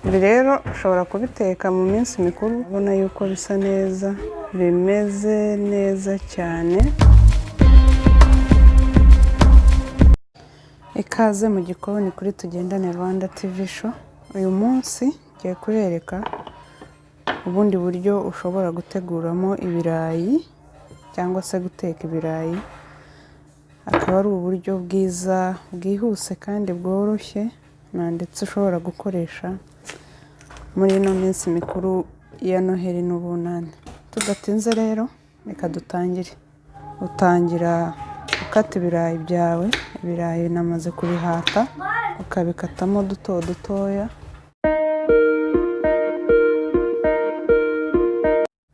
Ibi rero ushobora kubiteka mu minsi mikuru, ubona yuko bisa neza, bimeze neza cyane. Ikaze mu gikoni kuri Tugendane Rwanda TV Show. Uyu munsi ngiye kubereka ubundi buryo ushobora guteguramo ibirayi cyangwa se guteka ibirayi, akaba ari uburyo bwiza bwihuse kandi bworoshye ndetse ushobora gukoresha muri ino minsi mikuru ya Noheli n'Ubunani. Tudatinze rero, reka dutangire. Utangira ukata ibirayi byawe, ibirayi namaze kubihata, ukabikatamo duto dutoya.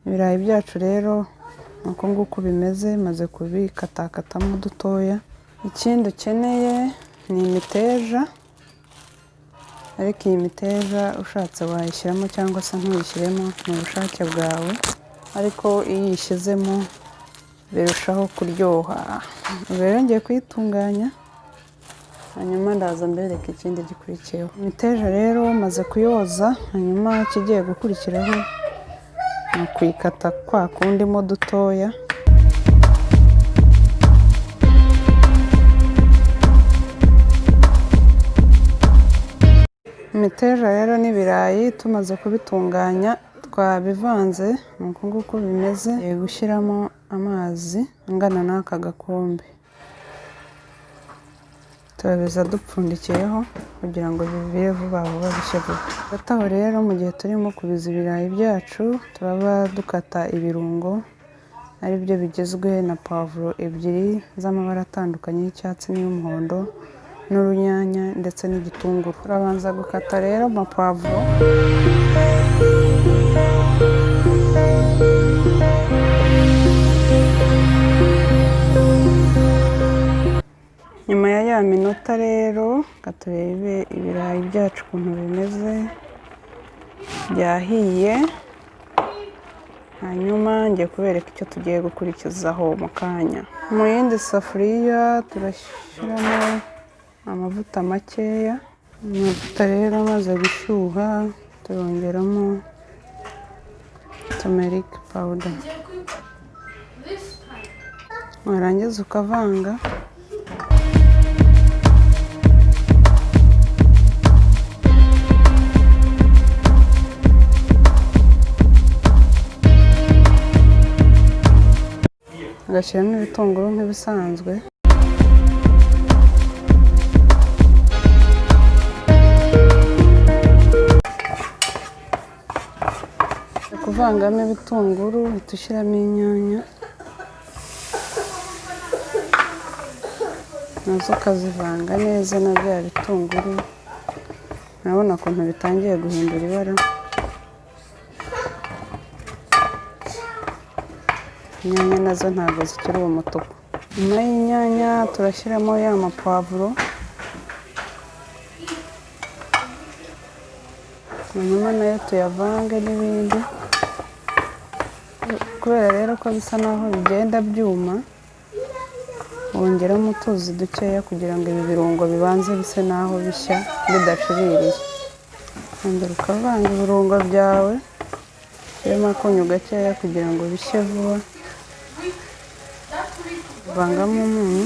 Ibirayi byacu rero ni uku nguku bimeze, maze kubikatakatamo dutoya. Ikindi ukeneye ni imiteja, ariko iyi miteja ushatse wayishyiramo cyangwa se ntuyishyiremo, ni ubushake bwawe, ariko iyo uyishyizemo birushaho kuryoha. Ubu rero ngiye kuyitunganya, hanyuma ndaza mbereke ikindi gikurikiyeho. Imiteja rero maze kuyoza, hanyuma ikigiye gukurikiraho ni ukuyikata kwa kundi mo dutoya. Imiteja rero n'ibirayi tumaze kubitunganya, twabivanze, ni uku nguku bimeze. Ngiye gushyiramo amazi angana n'aka gakombe, turabiza dupfundikiyeho kugira ngo bibire vuba vuba, bishye vuba. Hagati aho rero, mu gihe turimo kubiza ibirayi byacu, turaba dukata ibirungo, ari byo bigizwe na pavuro ebyiri z'amabara atandukanye, y'icyatsi n'iy'umuhondo, n'urunyanya ndetse n'igitunguru. Turabanza gukata rero amapavuro. Nyuma ya minota rero, reka turebe ibirayi byacu ukuntu bimeze, byahiye. Hanyuma ngiye kubereka icyo tugiye gukurikizaho mu kanya. Mu yindi safuriya turashyiramo amavuta makeya. Amavuta rero amaze gushyuha, turongeramo turmeric powder, warangiza ukavanga. Ugashyiramo ibitunguru nk'ibisanzwe. Kuvangamo ibitunguru, uhita ushyiramo inyanya, nazo ukazivanga neza na bya bitunguru. Urabona ukuntu bitangiye guhindura ibara. Inyanya nazo ntabwo zikiri umutuku. Nyuma y'inyanya turashyiramo ya mapavuro, hanyuma nayo tuyavange n'ibindi. Kubera rero ko bisa naho bigenda byuma, wongeramo utuzi dukeya kugira ngo ibi birungo bibanze bise naho bishya bidashiririye. Wongera ukavanga ibirungo byawe, ushyiremo akunyu gakeya kugira ngo bishye vuba, vangamo umunyu.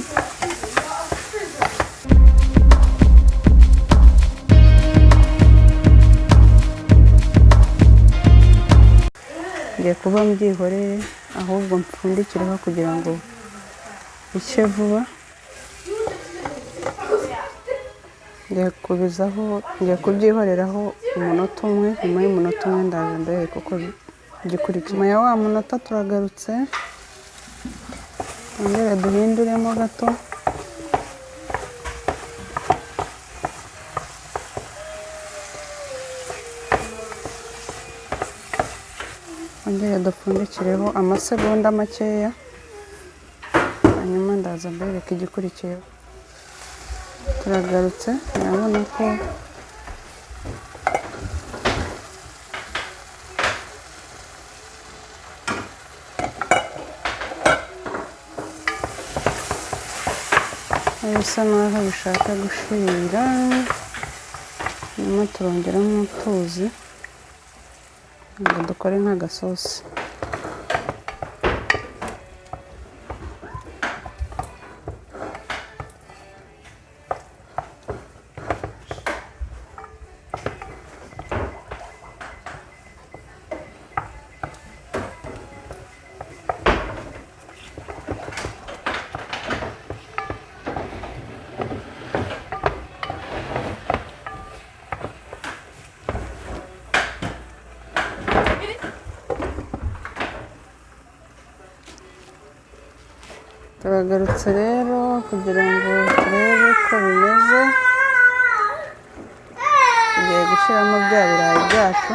Ngiye kuba mbyihoreye, ahubwo mpfundikireho kugira ngo bishye vuba. Ngiye kubizaho, ngiye kubyihoreraho umunota umwe. Nyuma y'umunota umwe ndaje mbereke uko gikurikiye. Nyuma ya wa munota turagarutse, twongere duhinduremo gato. Twongere dupfundikireho amasegonda makeya, hanyuma ndaza mbereke igikurikiyeho. Turagarutse, murabona ko bisa naho bishaka gushirira. Hanyuma turongeramo utuzi ngo dukore nk'agasosi. Turagarutse rero kugira ngo turebe ko bimeze. Tugiye gushyiramo bya birayi byacu.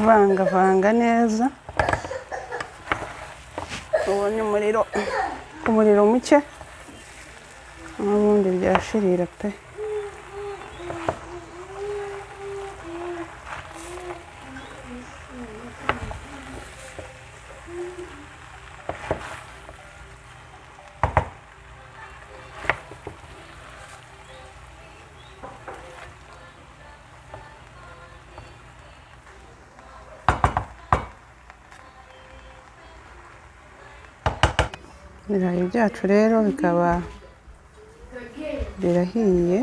Vangavanga neza, ubonye umuriro ku muriro muke, n'ubundi byashirira pe. Ibirayi byacu rero bikaba birahiye,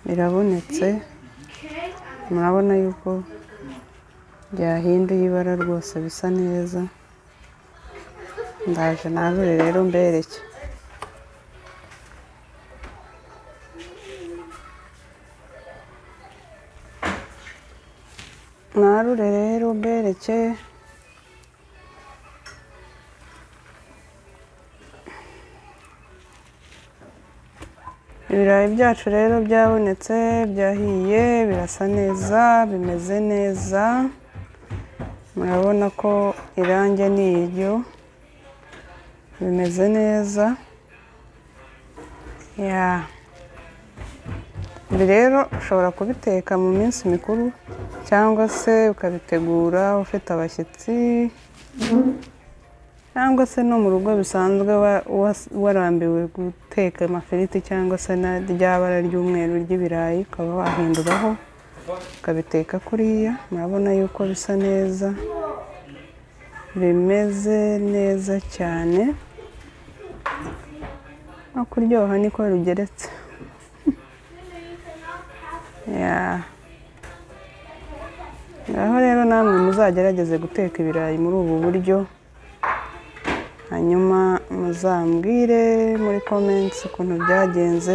birabonetse, murabona yuko byahinduye ibara rwose, bisa neza. Ndaje narure rero mbereke. Narure rero mbereke. Ibirayi byacu rero byabonetse, byahiye, birasa neza, bimeze neza. Murabona ko irangi ni iryo, bimeze neza. Ibi rero ushobora kubiteka mu minsi mikuru cyangwa se ukabitegura ufite abashyitsi, cyangwa se no mu rugo bisanzwe warambiwe guteka amafiriti cyangwa se na rya bara ry'umweru ry'ibirayi, ukaba wahinduraho ukabiteka kuriya. Murabona yuko bisa neza, bimeze neza cyane, no kuryoha niko rugeretse. Ngaho rero namwe muzagerageze guteka ibirayi muri ubu buryo, hanyuma muzambwire muri comments ukuntu byagenze.